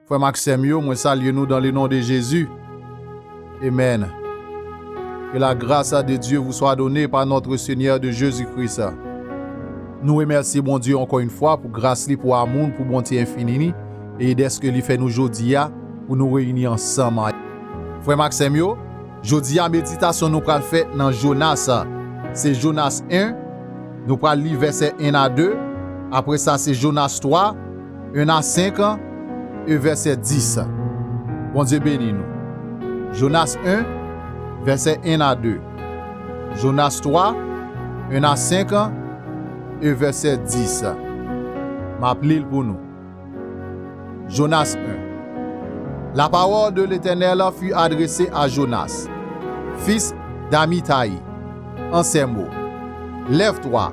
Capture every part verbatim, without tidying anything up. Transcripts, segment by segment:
Frè m ak sè m yo, mwen salye nou dans le nom de Jésus. Amen. Que la grâce de Dieu vous soit donnée par notre Seigneur de Jésus-Christ. Nou remèsye Bondye ankò yon fwa pou gras li, pou amou l, pou bonte enfini li, e dèske li fè nou jodi a pou nou reyini ansanm. Frè m ak sè m yo, jodi a meditasyon nou pral fè nan Jonas, se Jonas en, nou pral li vèsè en a de, apre sa se Jonas twa, en a senk, e vèsè dis. Bondye beni nou. Jonas en, vèsè en a de. Jonas twa, en a senk, e vèsè dis. M ap li l pou nou. Jonas en. La parole de l'Éternel fut adressée à Jonas, fils d'Amittai, en ces mots, Lève-toi,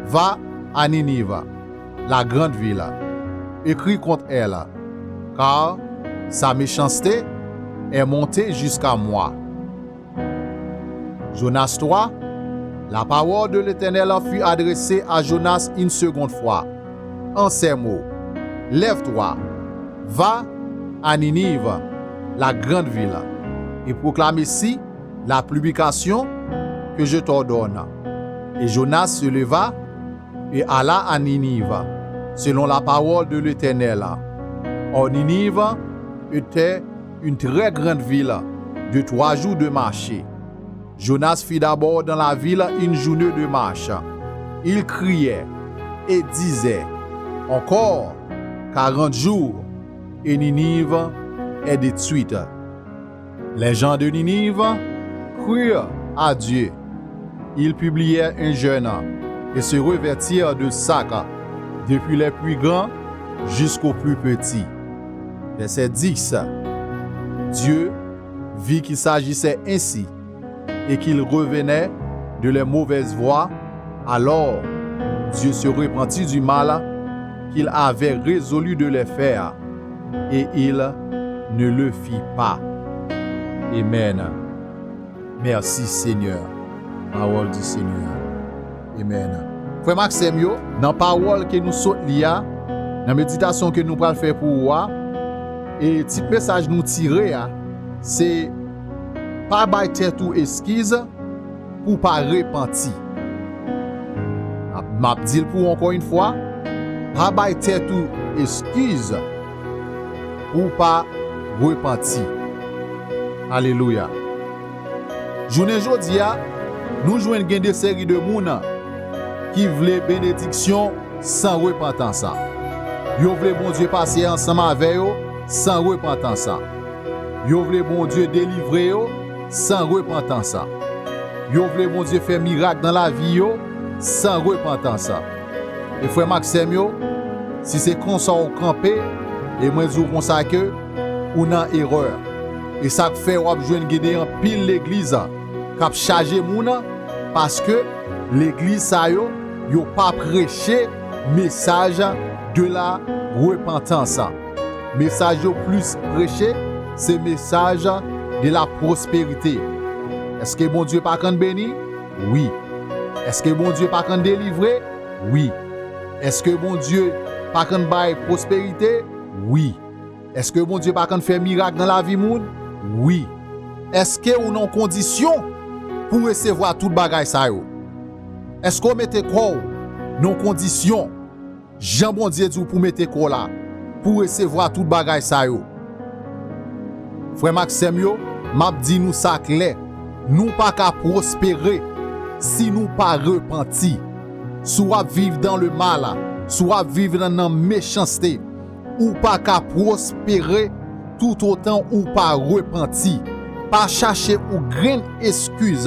va à Ninive, la grande ville, et crie contre elle, car sa méchanceté est montée jusqu'à moi. Jonas twa. La parole de l'Éternel fut adressée à Jonas une seconde fois, en ces mots, Lève-toi, va à Ninive, la grande ville, et proclame ici la publication que je t'ordonne. Et Jonas se leva et alla à Ninive, selon la parole de l'Éternel. Or Ninive était une très grande ville de trois jours de marche. Jonas fit d'abord dans la ville une journée de marche. Il criait et disait, Encore quarante jours et Ninive est détruite. Les gens de Ninive crurent à Dieu. Ils publièrent un jeûne et se revêtirent de sacs, depuis les plus grands jusqu'aux plus petits. Verset dix. Dieu vit qu'il s'agissait ainsi et qu'ils revenaient de leurs mauvaises voies. Alors Dieu se repentit du mal qu'il avait résolu de leur faire, et il ne le fit pas. Amen. Merci Seigneur. Parole du Seigneur. Amen. Frè m ak sè m yo, nan pawòl ke nou sot li a, nan meditasyon ke nou pral fè pou ou a, e tit mesaj nou tire a, se pa bay tèt ou eskiz pou pa repanti. M ap, m ap di l pou ou ankò yon fwa, pa bay tèt ou eskiz pou pa repanti. Alelouya. Jounen jodi a, nou jwenn gen de seri de moun ki vle benediksyon san repantans. Yo vle Bondye pase ansanm avè yo san repantans. Yo vle Bondye delivre yo san repantans. Yo vle Bondye fè mirak nan lavi yo san repantans. E frè m ak sè m yo, si se konsa w kanpe, e mwen di w konsa ke ou nan erè. E sa k fè w ap jwenn gen de anpil legliz k ap chaje moun, paske legliz sa yo, yo pa preche mesaj de la repantans. Mesaj yo plis preche, se mesaj de la pwosperite. Èske Bondye pa konn beni? Wi. Èske Bondye pa konn delivre? Wi. Èske Bondye pa konn bay pwosperite? Wi. Èske Bondye pa konn fè mirak nan lavi moun? Wi. Èske ou nan kondisyon pou resevwa tout bagay sa yo? Èske w mete kò w nan kondisyon jan Bondye di w pou mete kò w la, pou resevwa tout bagay sa yo? Frè m ak sè m yo, m ap di nou sa klè, nou pa ka pwospere si nou pa repanti. Si w ap viv dans le mal, si w ap viv nan, nan mechanste, ou pa ka pwospere toutotan ou pa repanti. Pa chache yon grenn eskiz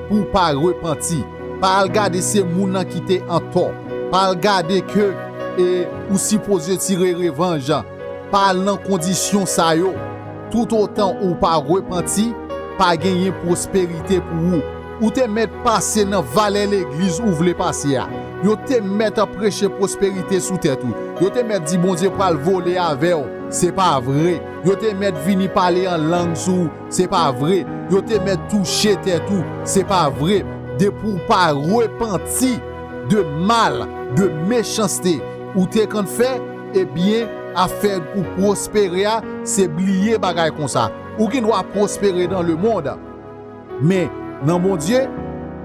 pou w pa repanti. Pa al gade se moun nan ki te antò. Pa al gade ke, e, ou sipoze tire revanj. Pa al nan kondisyon sa yo. Toutotan ou pa repanti, pa genyen pwosperite pou ou. Ou te mèt pase nan valè legliz ou vle pase a. Yo te mèt ap preche pwosperite sou tèt ou. Yo te mèt di Bondye pral vole avè w. Se pa vre. Yo te mèt vini pale an lang sou ou. Se pa vre. Yo te mèt touche tèt ou. Se pa vre. Depi w pa repanti de mal, de mechanste ou te konn fè, ebyen, ap fè ou pwospere a, se bliye bagay konsa. Ou gen dwa pwospere nan lemonn, men nan Bondye,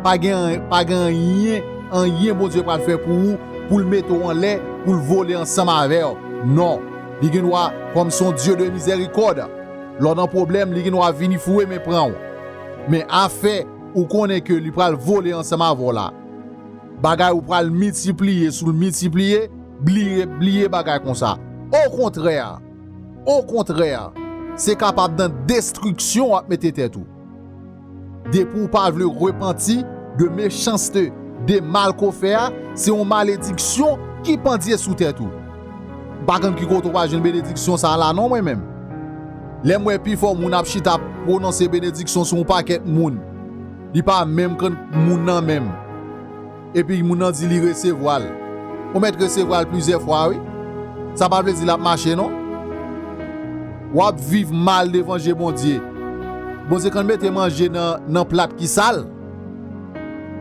pa gen, pa gen anyen, anyen Bondye pral fè pou ou, pou l mete w anlè, pou l vole ansanm avè w. Non, li gen dwa, kòm se yon Dye de mizèrikòd, lè w nan pwoblèm, li gen dwa vini foure men pran w. Men afè ou konnen ke li pral vole ansanm avè w la, bagay ou pral miltipliye sou l miltipliye, bliye, bliye bagay konsa. Okontrè, okontrè, se kapab nan destriksyon w ap mete tèt ou. Depi w pa vle repanti de mechanste, de mal ke w fè a, se yon malediksyon ki pandye sou tèt ou. M pa konn ki kote w pral jwenn benediksyon sa a la non, mwen menm. Lè m wè pifò moun ap chita ap pwononse benediksyon sou yon pakèt moun, li pa menm konn moun nan menm. Epi moun nan di li resevwa l. Ou mèt resevwa l plizyè fwa, wi. Sa pa vle di l ap mache, non. W ap viv mal devan je Bondye. Bondye konn mete manje nan, nan plat ki sal.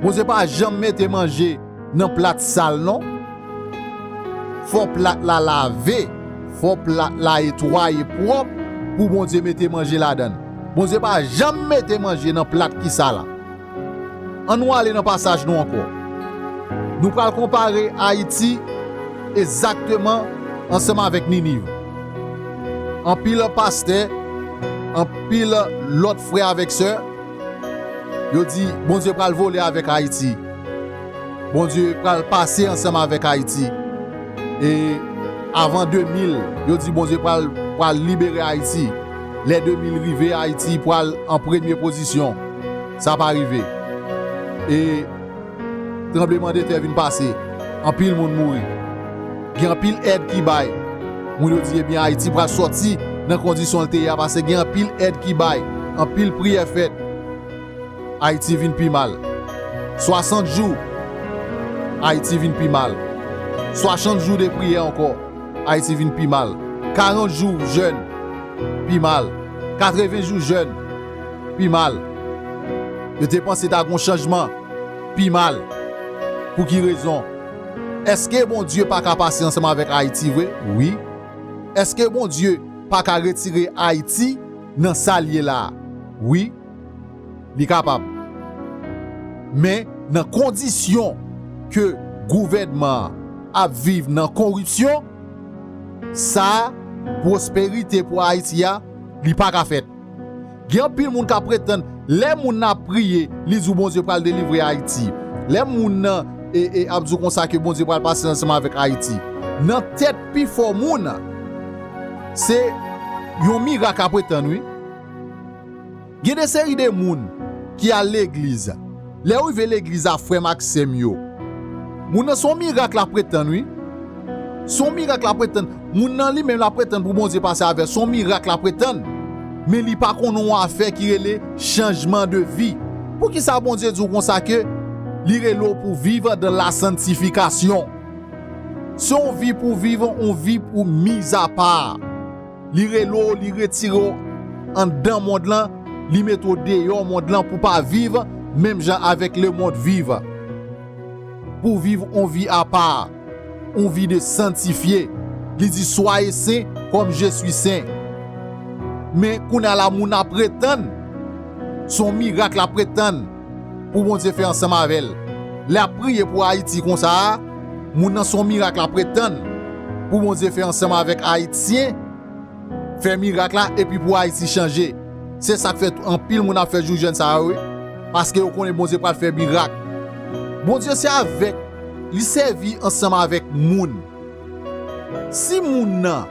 Bondye pa janm mete manje nan plat sal, non. Fò plat la lave, fò plat la etwaye pwòp pou Bondye mete manje ladan l. Bondye pa janm mete manje nan plat ki sal. Ann nou ale nan pasaj nou ankò. Nou pral konpare Ayiti egzakteman ansanm avèk Niniv. Anpil pastè, anpil lòt frè avèk sè, yo di Bondye pral vole avèk Ayiti. Bondye pral pase ansanm avèk Ayiti. E avan de mil, yo di Bondye pral, pral libere Ayiti. Lè de mil rive, Ayiti pral an premye pozisyon. Sa pa rive. E tranblemanntè vin pase. Anpil moun mouri. Gen anpil èd ki bay. Moun yo di, ebyen, Ayiti pral sòti nan kondisyon l te ye a, paske gen anpil èd ki bay. Anpil priyè fèt. Ayiti vin pi mal. Swasant jou, Ayiti vin pi mal. Swasant jou de priyè ankò, Ayiti vin pi mal. Karant jou jèn, pi mal. Katreven jou jèn, pi mal. Yo te panse ta gon chanjman, pi mal. Pou ki rezon? Èske Bondye pa ka pase ansanm avèk Ayiti vre? Wi. Èske Bondye pa ka retire Ayiti nan sa l ye la? Wi. Li kapab. Men nan kondisyon ke gouvènman an ap viv nan koripsyon, sa pwosperite pou Ayiti a, li pa ka fèt. Gen anpil moun k ap pretann, lè moun nan ap priye, li di w Bondye pral delivre Ayiti. Lè moun nan e, e, ap di w konsa ke Bondye pral pase ansanm avèk Ayiti. Nan tèt pifò moun, se yon mirak ap pretann, wi. Gen de seri de moun ki al legliz. Lè w rive legliz la, frè m ak sè m yo, moun nan se yon mirak l ap pretann, wi. Se yon mirak l ap pretann. Moun nan li menm l ap pretann pou Bondye pase avè l. Se yon mirak l ap pretann. Men li pa konn yon afè ki rele chanjman de vi. Poukisa Bondye di w konsa ke li rele w pou viv dans la sanctification? Se yon vi pou viv, yon vi pou mizapa. Li rele w, li retire w anndan mond lan, li mete w deyò mond lan pou pa viv menm jan avèk lemonn viv. Pou viv yon vi apa, yon vi de santifye. Li di, soyez saints comme je suis saint. Men kounye a la, moun ap pretann, se yon mirak l ap pretann pou Bondye fè ansanm avè l. Lè ap priye pou Ayiti konsa a, moun nan se yon mirak l ap pretann pou Bondye fè ansanm avèk Ayisyen, fè mirak la, epi pou Ayiti chanje. Se sa k fè anpil moun ap fè jou jèn sa yo, wi. Paske yo konnen Bondye pral fè mirak. Bondye se avèk, li sèvi ansanm avèk moun. Si moun nan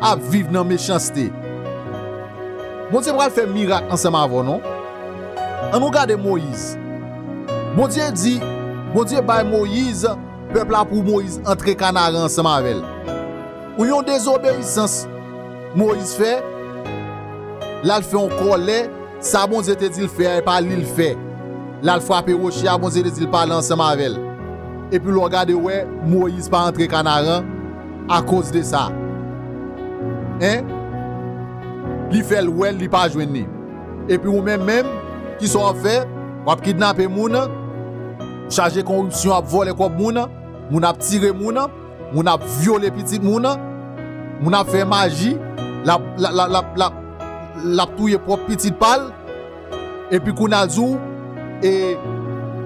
ap viv nan mechanste, Bondye pral fè mirak ansanm avè w, non? Ann nou gade Moyiz. Bondye di, Bondye bay Moyiz pèp la pou Moyiz antre Kanaran ansanm avè l. Ou yon dezobeyisans Moyiz fè, l al fè yon kòlè, sa Bondye te di l fè a, e pa li l fè. L al frape woche a, Bondye te di l pale ansanm avè l. Epi lè w gade w wè, Moyiz pa antre Kanaran akoz de sa. Hein? Li fè l wè l, li pa jwenn li. Epi ou menm menm, kisa w ap fè? W ap kidnape moun, chaje koripsyon, ap vòlè kòb moun, moun ap tire moun, moun ap vyole pitit moun. Moun ap fè maji, l ap, l ap, l ap, l ap, l ap, l ap touye pwòp pitit pa l, epi kounye a l di w, e,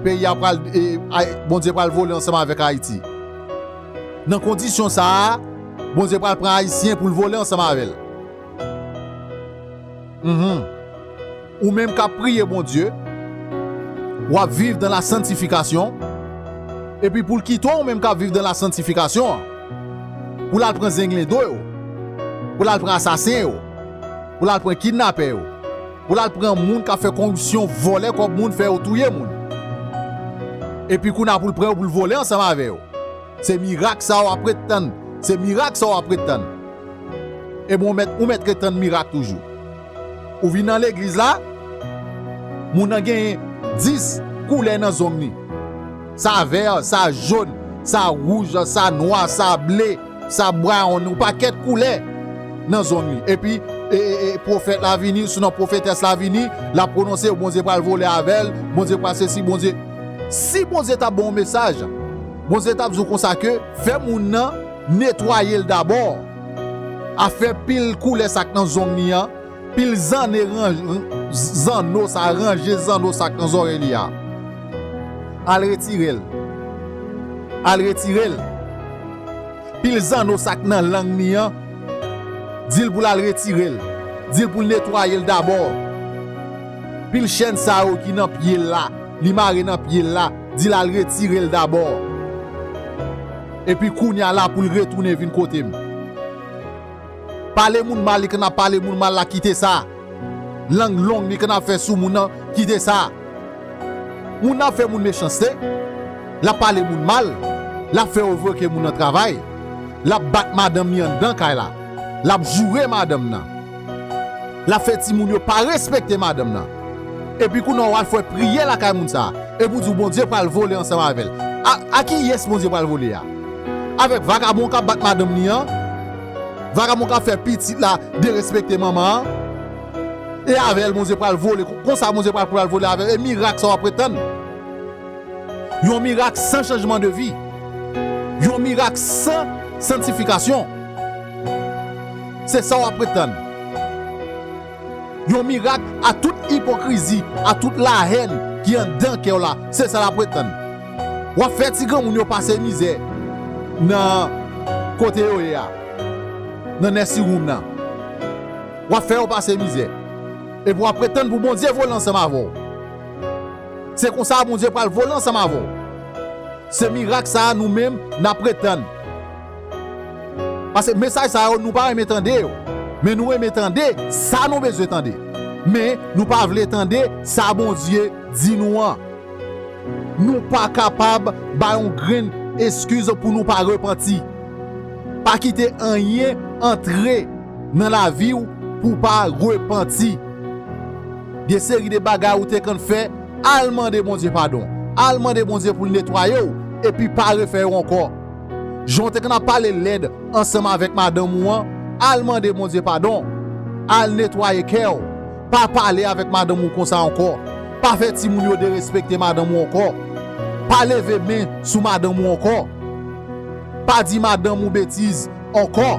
peyi a pral, e, Ay-, Bondye pral vole ansanm avèk Ayiti. Nan kondisyon sa a, Bondye pral pran Ayisyen pou l vole ansanm avè l. Mhm. Ou menm k ap priye Bondye, w ap viv dan la santifikasyon, epi pou l kite w, ou menm k ap viv dan la santifikasyon an, pou l al pran zenglendo yo, pou l al pran asasen yo, pou l al pran kidnapè yo, pou l al pran moun k ap fè koripsyon, vòlè kòb moun, fè yo touye moun. Epi kounye a pou l pran yo, pou l vole ansanm avè yo. Se mirak sa w ap ret tann. Se mirak sa w ap ret tann. Ebyen, ou mèt, ou mèt ret tann mirak toujou. Ou vin nan legliz la, moun nan genyen dis koulè nan zong li. Sa vè, sa jòn, sa wouj, sa nwa, sa ble, sa brawon, yon pakèt koulè nan zong li. Epi, e, e, e, pwofèt la vini, sou non pwofetès la vini, l ap pwononse, Bondye pral vole avè l, Bondye pral sesi, Bondye. Si Bondye t ap ba w yon mesaj, Bondye t ap di w konsa ke fè moun nan netwaye l dabò. A fè pil koulè sa k nan zong li an, pil zanno ran-, zanno sa, ranje zanno sa k nan zòrèy li a. Al retire l. Al retire l. Pil zanno sa k nan lang li an, di l pou l al retire l. Di l pou l netwaye l dabò. Pil chèn sa yo ki nan pye l la, li mare nan pye l la, di l al retire l dabò. Epi kounye a la pou l retounen vin kote m. Pale moun mal, li konn ap pale moun mal la, kite sa. Lang long li konn ap fè sou moun nan, kite sa. Moun nan ap fè moun mechanste, l ap pale moun mal, l ap fè revoke moun nan travay, l ap bat madanm li anndan kay la, l ap joure madanm nan, l ap fè timoun yo pa respekte madanm nan. Epi kounye a w al fè priyè lakay moun sa a, epi w di w Bondye pral vole ansanm avè l. A, a kiyès Bondye pral vole a? Avèk vagabon k ap bat madanm li an? Vagabon k ap fè pitit la derespekte manman an? E avè l Bondye pral vole, konsa Bondye pral, pral vole avè l, e mirak sa w ap ret tann. Yon mirak san chanjman de vi. Yon mirak san santifikasyon. Se sa w ap ret tann. Yon mirak a tout ipokrizi, a tout lahèn ki anndan kè w la, se sa l ap ret tann. W ap fè ti granmoun yo pase mizè nan kote yo ye a, nan nursing home nan. W ap fè yo pase mizè. Epi w ap ret tann pou Bondye vole ansanm avè w. Se konsa Bondye pral vole ansanm avè w. Se mirak sa a nou menm n ap ret tann. Paske mesaj sa yo nou pa renmen tande yo. Men nou renmen tande sa nou bezwen tande. Men nou pa vle tande sa Bondye di nou an. Nou pa kapab bay yon grenn eskiz pou nou pa repanti. Pa kite anyen antre nan lavi w pou w pa repanti. Gen seri de bagay ou te konn fè, al mande Bondye padon. Al mande Bondye pou l netwaye w, epi pa refè yo ankò. Jan w te konn ap pale lèd ansanm avèk madanm ou an, al mande Bondye padon. Al netwaye kè w. Pa pale avèk madanm ou konsa ankò. Pa fè timoun yo derespekte madanm ou ankò. Pa leve men sou madanm ou ankò. Pa di madanm ou betiz ankò.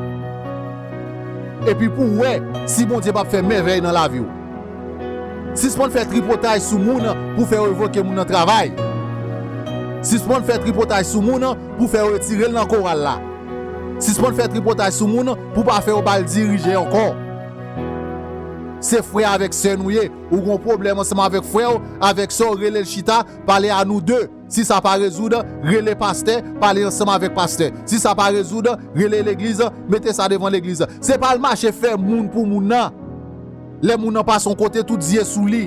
Epi pou w wè si Bondye p ap fè mèvèy nan lavi w. Sispann fè tripotay sou moun pou fè yo revoke moun nan travay. Sispann fè tripotay sou moun pou fè yo retire l nan koral la. Sispann fè tripotay sou moun pou pa fè yo ba l dirije ankò. Se frè avèk sè nou ye. Ou gen yon pwoblèm ansanm avèk frè w, avèk sè w, rele l chita, pale a nou de. Si sa pa rezoud, rele pastè, pale ansanm avèk pastè. Si sa pa rezoud, rele legliz, mete sa devan legliz. Se pa al mache fè moun pou moun nan. Lè moun nan pase yon kote, tout zye sou li.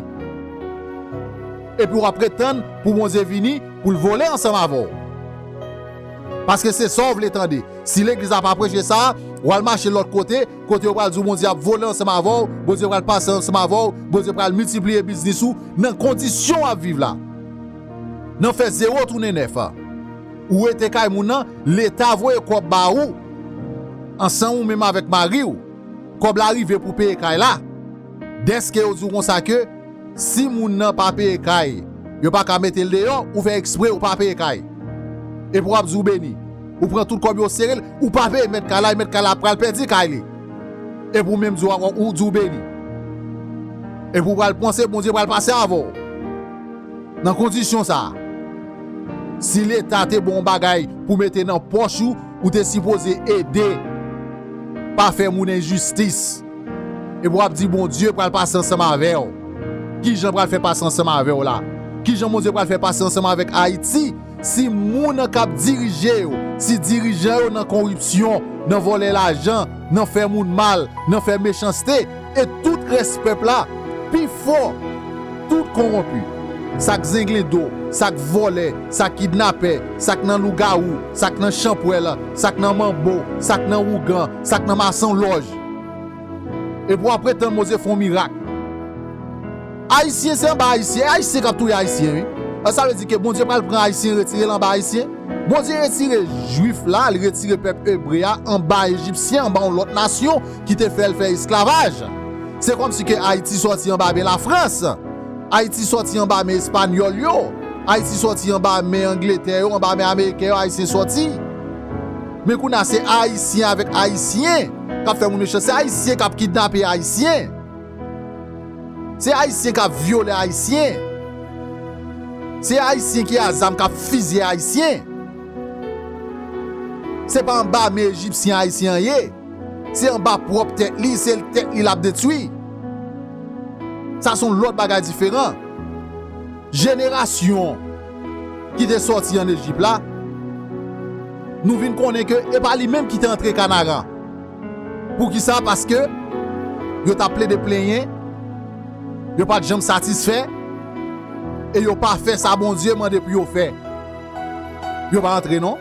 Epi w ap ret tann pou Bondye vini, pou l vole ansanm avè w. Paske se sa w vle tande. Si legliz la pa preche sa, w al mache lòt kote, kote yo pral di w Bondye ap vole ansanm avè w, Bondye pral pase ansanm avè w, Bondye pral miltipliye biznis ou nan kondisyon w ap viv la. Nan fè zewo tounen nèf. Ou rete kay moun nan, Leta voye kòb ba ou, ansanm ou menm avèk mari w. Kòb la rive pou peye kay la. Dèske yo di w konsa ke si moun nan pa peye kay, yo pa ka mete l deyò, ou fè ekspre ou pa peye kay. Epi w ap di w beni. Ou pran tout kòb yo sere l, ou pa peye mèt kay la, e mèt kay la pral pèdi kay li. Epi ou menm di w, ou di w beni. Epi ou pral panse Bondye pral pase avè w. Nan kondisyon sa a, si Leta te ba w yon bagay pou mete nan pòch ou, ou te sipoze ede, pa fè moun enjistis. Epi w ap di Bondye pral pase ansanm avè w. Kijan pral fè pase ansanm avè w la? Kijan Bondye pral fè pase ansanm avèk Ayiti? Si moun k ap dirije yo, si dirijan yo nan koripsyon, nan vòlè lajan, nan fè moun mal, nan fè mechanste, e tout rès pèp la, pifò, tout kowonpi, sa k zenglen do, sa k vòlè, sa k kidnapè, sa k nan lougawou, sa k nan chanpwèl, sa k nan manbo, sa k nan wougan, sa k nan masonlòj. Epi w ap pretann Bondye fè yon mirak. Ayisyen se anba Ayisyen, e Ayisyen k ap touye Ayisyen, wi. Sa vle di ke Bondye pral pran Ayisyen, retire l anba Ayisyen. Bondye retire Jwif la, li retire pèp ebre a anba Ejipsyen, anba yon lòt nasyon ki te fè l fè esklavaj. Se kòmsi ke Ayiti sòti anba men Lafrans. Ayiti sòti anba men Espanyòl yo. Ayiti sòti anba men Angletè yo, anba men Ameriken yo, Ayisyen sòti. Men kounye a, se Ayisyen avèk Ayisyen k ap fè moun mechan. Se Ayisyen k ap kidnape Ayisyen. Se Ayisyen k ap vyole Ayisyen. Se Ayisyen ki a zam k ap fizye Ayisyen. Se pa anba men Ejipsyen Ayisyen an ye. Se anba pwòp tèt li, se tèt li l ap detwi. Sa se yon lòt bagay diferan. Jenerasyon ki te sòti ann Ejip la, nou vin konnen ke e pa li menm ki te antre Kanaran. Poukisa? Paske yo t ap plede plenyen, yo pa t janm satisfè, e yo pa fè sa Bondye mande pou yo fè. Yo pa antre non.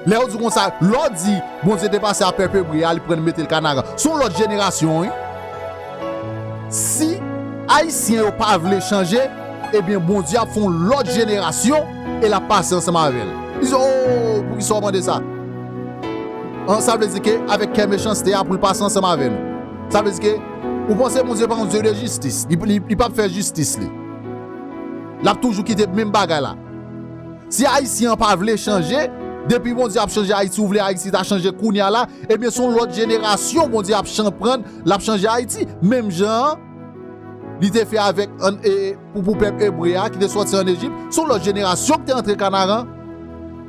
Lè yo di konsa, lè w di Bondye te pase a pèp ebre a, li pran l mete l Kanaran. Se yon lòt jenerasyon, wi. Si Ayisyen yo pa vle chanje, ebyen, Bondye ap fè yon lòt jenerasyon e l ap pase ansanm avè l. Li di, "Oh, poukisa w mande sa?" An, sa vle di ke avèk kè mechanste a, pou l pase ansanm avè nou. Sa vle di ke, ou panse Bondye pa yon Dye de jistis? Li, li, li p ap fè jistis, li. L ap toujou kite menm bagay la. Si Ayisyen an pa vle chanje, depi Bondye ap chanje Ayiti, ou vle Ayiti ta chanje kounye a la, ebyen, se yon lòt jenerasyon Bondye ap chan-, pran, l ap chanje Ayiti. Menm jan an, li te fè avèk, an, e, pou, pou pèp ebre a, ki te sòti ann Ejip, se yon lòt jenerasyon ki te antre Kanaran.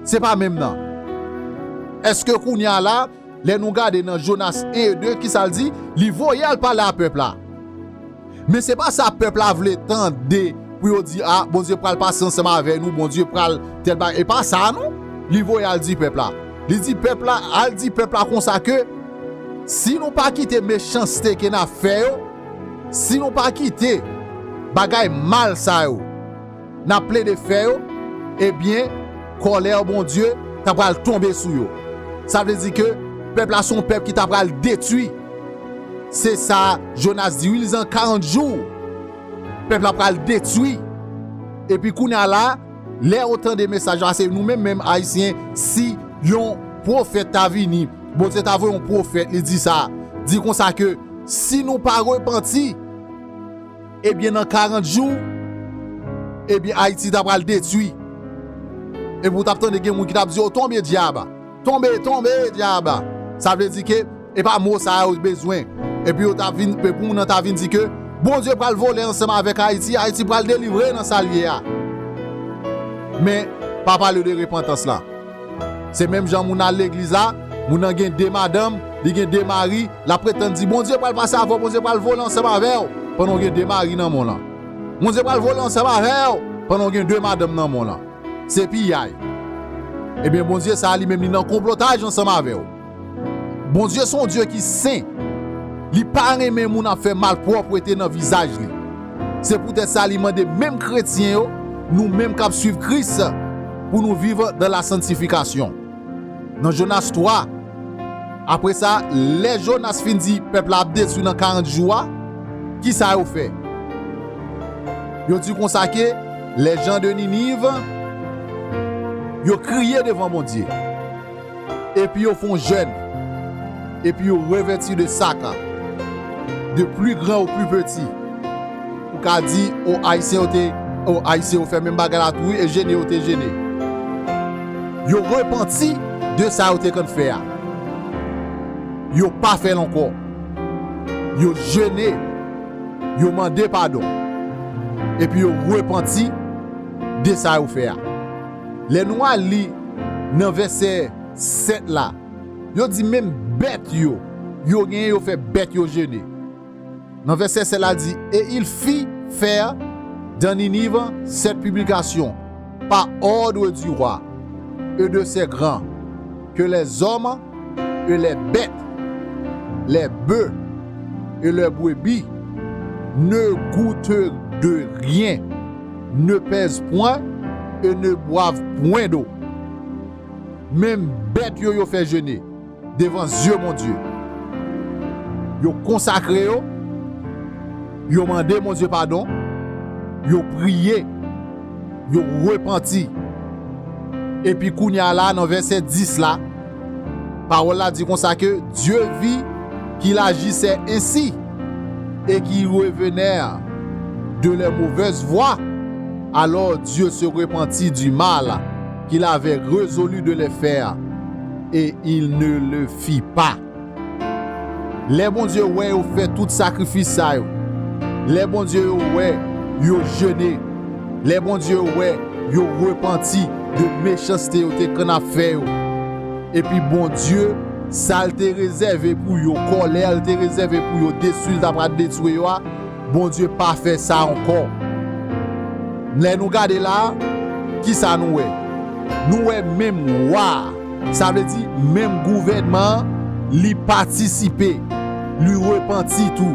Se pa menm nan. Èske kounye a la, lè nou gade nan Jonas en e de, kisa l di? Li voye al pale a pèp la. Men se pa sa pèp la vle tande pou yo di, "A, Bondye pral pase ansanm avè nou, Bondye pral tèl bagay." E pa sa, non. Li voye al di pèp la. Li di pèp la, al di pèp la konsa ke si nou pa kite mechanste ke n ap fè yo, si nou pa kite bagay mal sa yo, n ap plede fè yo, ebyen, kòlè Bondye ta pral tonbe sou yo. Sa vle di ke pèp la se yon pèp ki ta pral detwi. Se sa Jonas di, wi, li di an karant jou, pèp la pral detwi. Epi kounye a la, lè yo tande mesaj la, se nou menm, menm Ayisyen, si yon pwofèt ta vini, Bondye ta voye yon pwofèt, li di sa, di konsa ke si nou pa repanti, ebyen, nan karant jou, ebyen, Ayiti ta pral detwi. Epi w t ap tande gen moun ki t ap di, "O, tonbe dyab! Tonbe, tonbe dyab!" Sa vle di ke e pa mo sa a yo bezwen. Epi yo t ap vin, epi pou moun nan ta vin di ke Bondye pral vole ansanm avèk Ayiti, Ayiti pral delivre nan sa l ye a. Men, pa pale de repantans la. Se menm jan moun al legliz la, moun nan gen de madanm, li gen de mari, l ap pretann di, "Bondye pral pase avè w, Bondye pral vole ansanm avè w," pandan w gen de mari nan men w lan. "Bondye pral vole ansanm avè w," pandan w gen de madanm nan men w lan. Se piyay. Ebyen, Bondye sa a li menm, li nan konplotaj ansanm avè w. Bondye se yon Dye ki sen. Li pa renmen moun ap fè malpwòpte nan vizaj li. Se poutèt sa li mande menm kretyen yo, nou menm k ap swiv Kris, pou nou viv dans la sanctification. Nan Jonas twa, apre sa, lè Jonas fin di pèp la ap detwi nan karant jou a, kisa yo fè? Yo di konsa ke les gens de Ninive, yo kriye devan Bondye. Epi yo fè yon jèn. Epi yo revèti de sak, de pli gran o pli peti. Ou ka di, o, Ayisyen yo te, o, Ayisyen yo fè menm bagay la tou, wi, e jene yo te jene. Yo repanti, de sa yo te konn fè a. Yo pa fè l ankò. Yo jene, yo mande padon, epi yo repanti de sa yo fè a. Lè nou al li nan vèsè sèt la, yo di menm bèt yo, yo genyen yo fè bèt yo jene. Nan vèsè sèt la di, et il fit faire dans Ninive cette publication par ordre du roi et de ses grands, que les hommes et les bêtes, les bœufs et les brebis ne goûtent de rien, ne pèsent point et ne boivent point d'eau. Menm bèt yo, yo fè jene devan zye Bondye. Yo konsakre yo, yo mande Bondye padon, yo priye, yo repanti. Epi kounye a la, nan vèsè dis la, pawòl la di konsa ke Dieu vit qu'il agissait ainsi et qu'ils revenaient de leurs mauvaises voies. Alors Dieu se repentit du mal qu'il avait résolu de les faire, et il ne le fit pas. Lè Bondye wè yo fè tout sakrifis sa yo, lè Bondye yo wè yo jene, lè Bondye yo wè yo repanti de mechanste yo te konn ap fè yo, epi Bondye, sa l te rezève pou yo, kòlè l te rezève pou yo, detwi l ta pral detwi yo a, Bondye pa fè sa ankò. Lè nou gade la, kisa nou wè? Nou wè menm wa a, sa vle di menm gouvènman an, li patisipe, li repanti tou,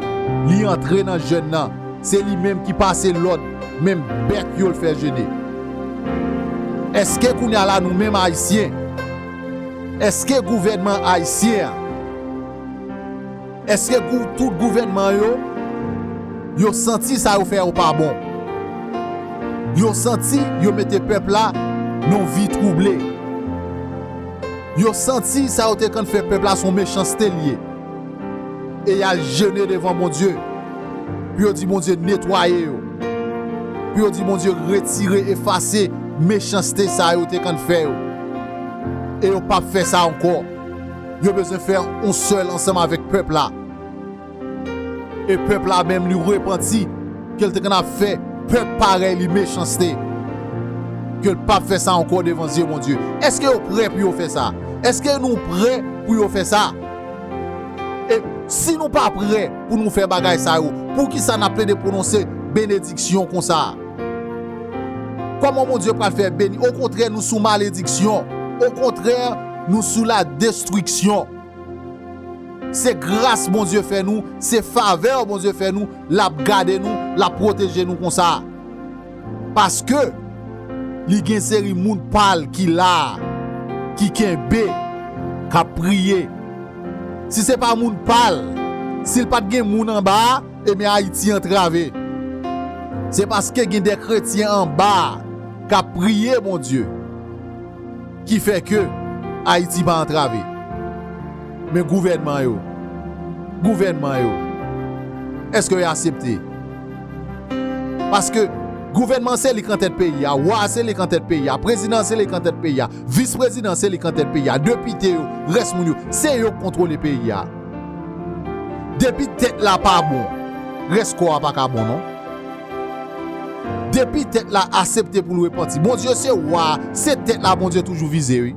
li antre nan jèn nan. Se li menm ki pase lòd, menm bèt yo l fè jene. Èske kounye a la nou menm Ayisyen, èske gouvènman ayisyen an, èske gou-, tout gouvènman yo, yo santi sa yo fè yo pa bon? Yo santi yo mete pèp la nan yon vi twouble. Yo santi sa yo te konn fè pèp la se yon mechanste l ye. E y al jene devan Bondye. Pou yo di Bondye netwaye yo. Pou yo di Bondye retire, efase mechanste sa yo te konn fè yo. E yo p ap fè sa ankò. Yo bezwen fè yon sèl ansanm avèk pèp la. E pèp la menm li repanti ke l te konn ap fè pèp parèy li mechanste. Ke l p ap fè sa ankò devan zye Bondye. Èske yo prè pou yo fè sa? Èske nou prè pou yo fè sa? E si nou pa prè pou nou fè bagay sa yo, poukisa n ap plede pwononse benediksyon konsa? Kòman Bondye pral fè beni? Okontrè, nou sou malediksyon. Okontrè, nou sou la destriksyon. Se gras Bondye fè nou, se favè Bondye fè nou, l ap gade nou, l ap pwoteje nou konsa. Paske li gen seri moun pa l ki la, ki kenbe, k ap priye. Si se pa moun pa l, si l pa t gen moun anba a, ebyen Ayiti antrave. Se paske gen de kretyen anba a k ap priye Bondye ki fè ke Ayiti pa antrave. Men gouvènman yo, gouvènman yo, èske yo aksepte? Paske gouvènman se li k antèt peyi a, wa se li k antèt peyi a, prezidan se li k antèt peyi a, vis prezidan se li k antèt peyi a, depite yo, rès moun yo, se yo k kontwole peyi a. Depi tèt la pa bon, rès kò a pa ka bon non. Depi tèt la aksepte pou l repanti. Bondye se wa, se tèt la Bondye toujou vize, wi.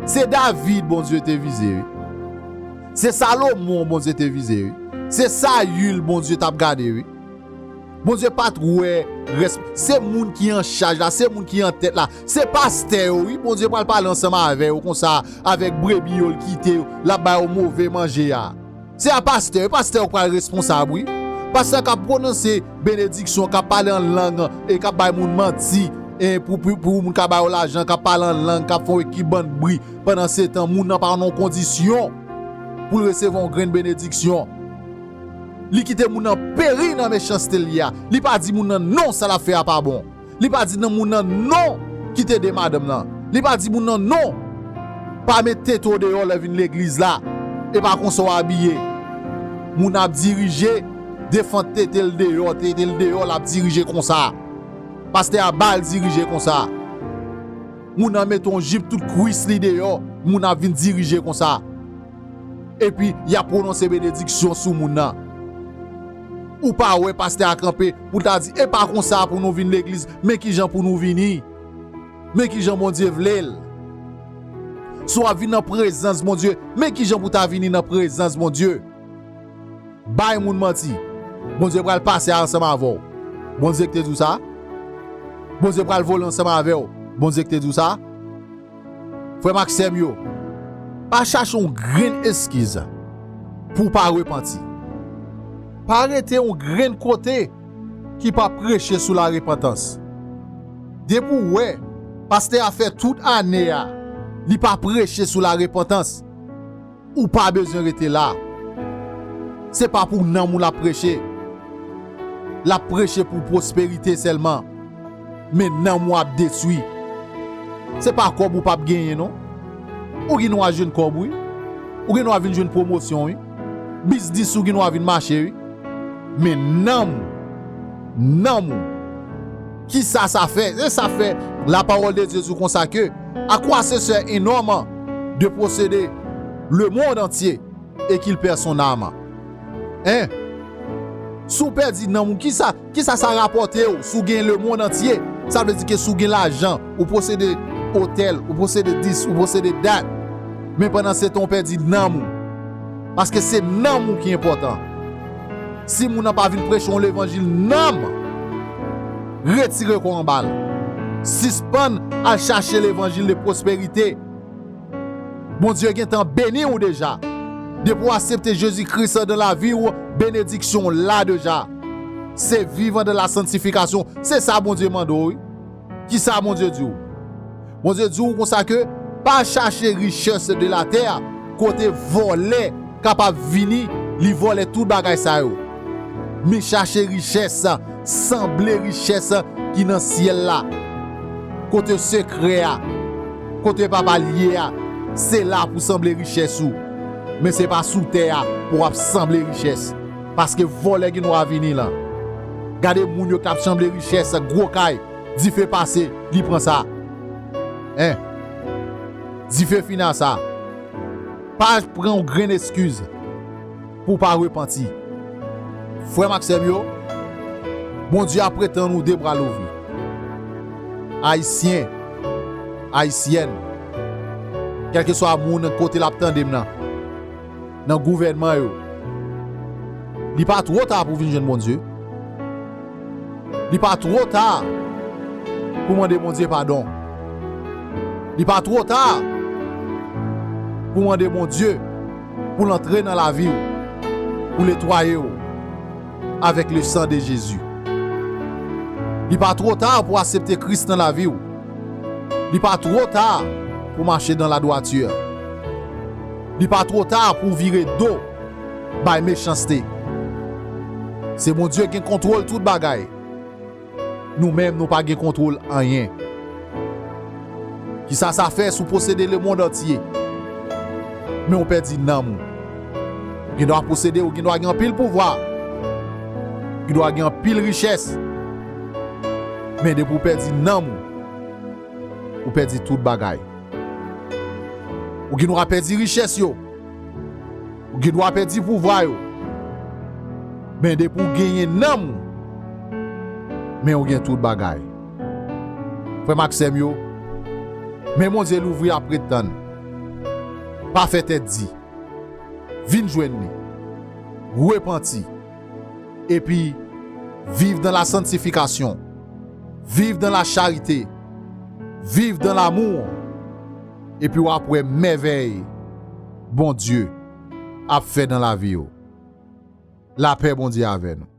Se David Bondye te vize, wi. Se Salomon Bondye te vize, wi. Se Sayil Bondye t ap gade, wi. Bondye pa t wè rès, se moun ki an chaj la, se moun ki an tèt la, se pastè yo, wi. Bondye pral pale ansanm avè yo konsa, avèk brebi yo l kite yo, l ap ba yo move manje a. Se a pastè, pastè yo k pral responsab, wi. Pastè k ap pwononse benediksyon, k ap pale an lang, e k ap bay moun manti, e pou, pou, pou moun ka ba yo lajan, k ap pale an lang, k ap fè yon ekip bann bri. Pandan se tan, moun nan pa nan kondisyon pou l resevwa yon grenn benediksyon. Li kite moun nan peri nan mechanste l ye a. Li pa di moun nan non, sa l ap fè a pa bon. Li pa di nan moun nan non, kite de madanm nan. Li pa di moun nan non, pa met tete w deyò lè w vin legliz la. E pa konsa w abiye. Moun ap dirije, defant tete l deyò, tete l deyò, l ap dirije konsa. Pastè a ba l dirije konsa. Moun nan mete yon jip tout kwis li deyò. moun ap vin dirije konsa. Epi, y ap pwononse benediksyon sou moun nan. Ou pa wè pastè a kanpe pou l ta di, "E pa konsa pou nou vin legliz, men ki jan pou nou vini. Men ki jan Bondye vle l." Si w ap vin nan prezans Bondye, men ki jan pou ta vini nan prezans Bondye. Bay moun manti. Bondye pral pase ansanm avè w. Bondye ki te di w sa? Bondye pral vole ansanm avè w. Bondye ki te di w sa? Frè m ak sè m yo, pa chache yon grenn eskiz pou w pa repanti. Pa rete yon grenn kote ki pa preche sou larepantans. Depi w wè pastè a fè tout ane a, li pa preche sou larepantans, ou pa bezwen rete la. Se pa pou nanm ou l ap preche. L ap preche pou pwosperite sèlman. Men nanm ou ap detwi. Se pa kòb ou p ap genyen, non. Ou gen dwa jwenn kòb, wi. Ou gen dwa vin jwenn pwomosyon, wi. Biznis ou gen dwa vin mache, wi. Men nanm ou, nanm ou, kisa sa fè? E sa fè, la parole de Dieu di konsa ke, à quoi se sert un homme de posséder le monde entier et qu'il perd son âme? Hein? Si w pèdi nanm ou, kisa, kisa sa rapòte w? Si w gen lemonn antye, sa vle di ke si w gen lajan, ou posede otèl, ou posede dis, ou posede dat, men pandan se tan w pèdi nanm ou. Paske se nanm ou ki enpòtan. Si moun nan pa vin preche yon levanjil nanm, retire kò w anba l. Sispann al chache levanjil de pwosperite. Bondye gentan beni w deja. Depi w aksepte Jezi Kris nan lavi w, benediksyon w la deja. Se viv dans la sanctification. Se sa Bondye mande w, wi. Kisa Bondye di w? Bondye di w konsa ke pa chache richès de la tè, kote vòlè kapab vini, li vòlè tout bagay sa yo. Men chache richès, sanble richès ki nan syèl la. Kote sekrè a, kote papa l ye a, se la pou sanble richès ou. Men se pa sou tè a pou w ap sanble richès. Paske vòlè gen dwa vini lan. Gade moun yo k ap sanble richès, gwo kay, dife pase, li pran sa. Hein? Dife fini a sa. Pa pran yon grenn eskiz pou w pa repanti. Frè m ak sè m yo, Bondye ap ret tann ou de bra louvri. Ayisyen, Ayisyèn, kèlkeswa moun kote l ap tande m nan, nan gouvènman yo, li pa twò ta pou w vin jwenn Bondye. Li pa twò ta pou mande Bondye padon. Li pa twò ta pou mande Bondye pou l antre nan lavi w, pou l netwaye w avèk le sang de Jésus. Li pa twò ta pou w aksepte Kris nan lavi w. Li pa twò ta pou w mache dans la droiture. Li pa twò ta pou w vire do bay mechanste. Se Bondye ki gen kontwòl tout bagay. Nou menm, nou pa gen kontwòl anyen. Kisa sa fè si w posede lemonn antye, men w pèdi nanm ou? Ou gen dwa posede, ou gen dwa gen anpil pouvwa, ou gen dwa gen anpil richès, men depi w pèdi nanm ou, ou pèdi tout bagay. Ou gen dwa pèdi richès yo, ou gen dwa pèdi pouvwa yo, men depi w genyen nanm ou, men w gen tout bagay. Frè m ak sè m yo, men Bondye louvri ap ret tann. Pa fè tèt di. Vin jwenn li. Repanti. Epi, viv dans la sanctification. Viv dans la charité. Viv dans l'amour. Epi w ap wè mèvèy Bondye ap fè nan lavi w. Lapè Bondye avè nou.